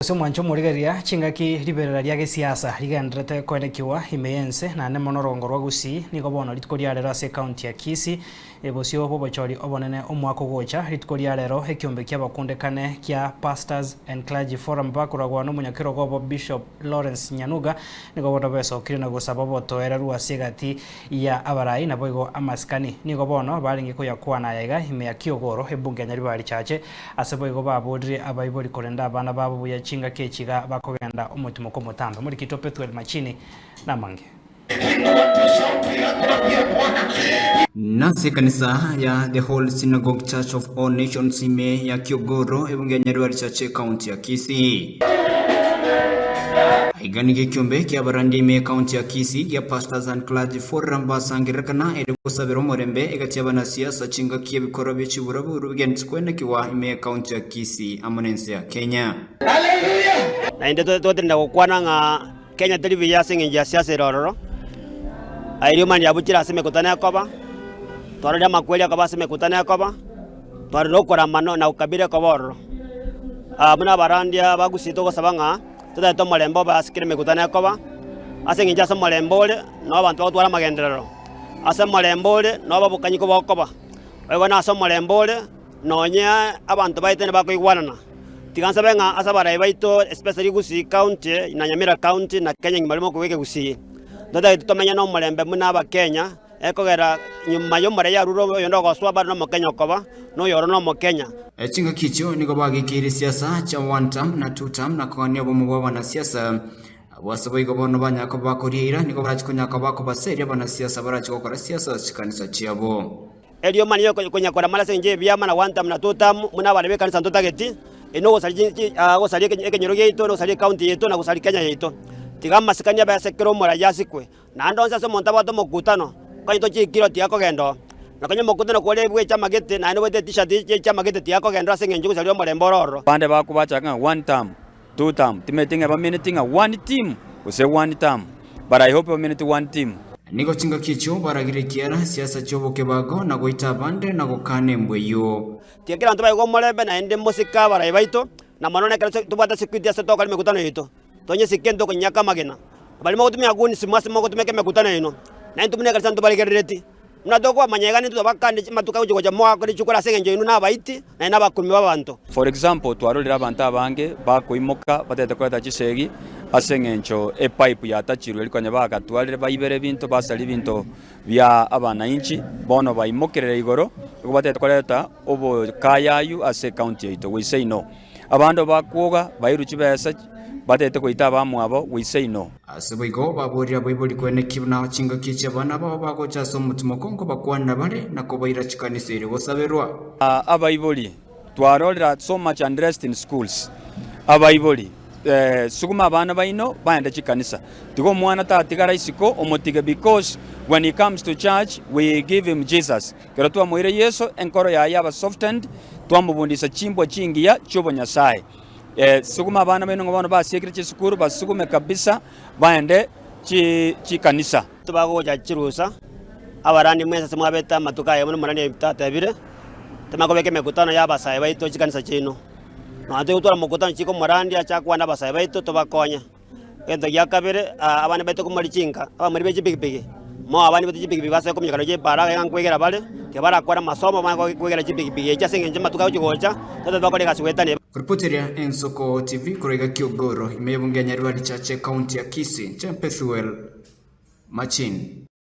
Ase omwancho omorigereria, chingaki riberera ria gesiasa rigendererete koenekiwa ime y'ense, naende mono orongo rwa Gusii, nigo bono rituko ria rero ase ekaunti ya Kisii, bosio bw'obochori obonene omwaka ogocha, rituko ria rero ekiombe ki'abakundekane kia Pastors and Clergy Forum bakoragwa nomonyakerogo obo Bishop Lawrence Nyanuga nigo bono besokire na gosaba obotoereru ase egati ya abarai naboigo amasikani. Nigo bono barenge koyakwana aya iga ime ya Kiogoro, ebunge ya Nyaribari Chache, Ase boigo baborire abaibori korenda abana babo buya chingaki echi iga bakogenda omotimoko omotambe. Omorikito Pethuel Machini namange. Nase ekanisa ya The Holy Synagogue Church of All Nations ime ya Kiogoro, ebunge ya Nyaribari Church, Ekaunti ya Kisii. Aiga nigo ekiombe ki'abarandia ime y'Ekaunti ya Kisii gia Pastors and Clergy Forum basangererekana erio gosabera omorembe egati y'abanasiasa chingaki ebikorwa bie chiburaburu bigenderete kwenekigwa ime y'Ekaunti ya Kisii amo n'ense ya Kenya. Naende totenena gokwana ng'a Kenya teri buya ase engencho ya siasa ere ororo, aye riomani riabuchire ase emekutano ekoba, twarorire amakweri akoba ase emekutano ekoba, twarorire okorama na ukabila ekoba ororo. Buna abarandia ba Gusii togosaba ng'a totaete omorembe obe ase kera emekutano ekoba, ase eng'encho ase omorembe ore, nabo abanto bagotwara amagenderero, ase omorembe ore, nabo obokanyiku bokoba, boigo na ase omorembe ore, nonye abanto baete nibakoigwanana. Tiga nsabe ng'a ase abarai baito especially Gusii county na Nyamira county na Kenya engima rimo okobua ekegusii, totagete tomenye na omorembe buna abakenya, Ekogera nyuma y'omoraia arure oyonde ogosoa bare nomokenya okoba, na oyoro nomokenya. Chingaki echio nigo bagekeire siasa chia one term na two term na kogania obomo bwa abanasiasa. Abwo ase boigo bono banyara koba bakoria eira nigo barache konyara koba bakobaseria abanasiasa barache gokora siasa ase chikanisa chiabo. Erio mani konya koramara ase engencho y'ebiama na one term na two term buna abana b'ekanisa ntotageti, eri nogosaria chi gosaria ekenyoro giaito, na gosaria ecounty yaito, na gosaria Kenya yaito. Tiga amasikani abe ase kera omoraia asikwe. Naende onsi ase omonto abwate omokutano, konya tochiikire tiga kogenda oo. Na konya omokutano kore bwe chiama gete, naende obwate etishati ye chiama gete tiga kogenda oo ase eng'encho gosaria omorembe ore ororo. Abande bakobachaka ng'a one term, two term, timanyeti ng'a bameneti ng'a one team gose one term, but I hope bameneti one team. Nigo chingaki echio baragire ekiara, siasa chi'obokebago, na goita abande, na gokana embwa eyio. Tiga kera abanto baigwe omorembe, naende mosike abarai baito, na mono nekero tobwate security ase togokora emekutano yaito. Tonyesike ntokonyaka amagena. Baria mogotumia guns ase mogotumeka emekutano yaino, na intwe buna ekanisa ntobarigerereti. Buna tokobamanya iga nintwe tobakane amatuko agochia gocha moakore chikura ase engencho yaino nabaiti, naende nabakurumi b'abanto. For example, twarorire abanto abange bakoimoka batagete koreta chisegi ase eng'encho epipe yatachirwe erio konya bagatwarire baibere ebinto basaria ebinto bia abanainchi bono baimokerere igoro nigo batagete koreta obokayayu ase ecounty yaito we say no. Abanto bakwoga bairwe chibesa batagete goita abamwabo we say no. Ase boigo baboorire abaibori koenekia buna chingaki echi abana babo bagocha ase omotima okongo bakwanera bare na kobaira chikanisa erio gosaberwa. Abaibori twarorire so much unrest in schools abaibori suguma abana baino baende chikanisa tiga omwana tatigara isiko omotige because when he comes to church we give him Jesus Ekero twamoire Yeso, enkoro yaye yaba softened, twamobundisa chimbwa chingiya chi'obonyasae. Eh, suguma abana baino ng'a bono basiekire chisukuru, basugume kabisa baende chi chikanisa. Tibagocha chirusa, abarandi mwensi ase mwabete amatuko aya buna omorandi tatebire, timakobeka emekutano y'abasae baito chikanisa chiaino. Nonya togotwara omokutano chika omorandi ache akwane abasae baito tobakonye. Egento gia kabere, abana baito komori chinka, abamori be chipikipiki, moe abana baito chipikipiki basoe kominyoka roche epaara iga nkwegera bare, ekero barakore amasomo bamanye kwegera chipikipiki echi ase eng'encho amatuko agochi gocha, totebe bakore egasi goetania. Koripoteria Ensoko TV korwa iga Kiogoro, ime y'ebunge ya Nyaribari Church, Ekaunti ya Kisii, Nche Pethuel Machin.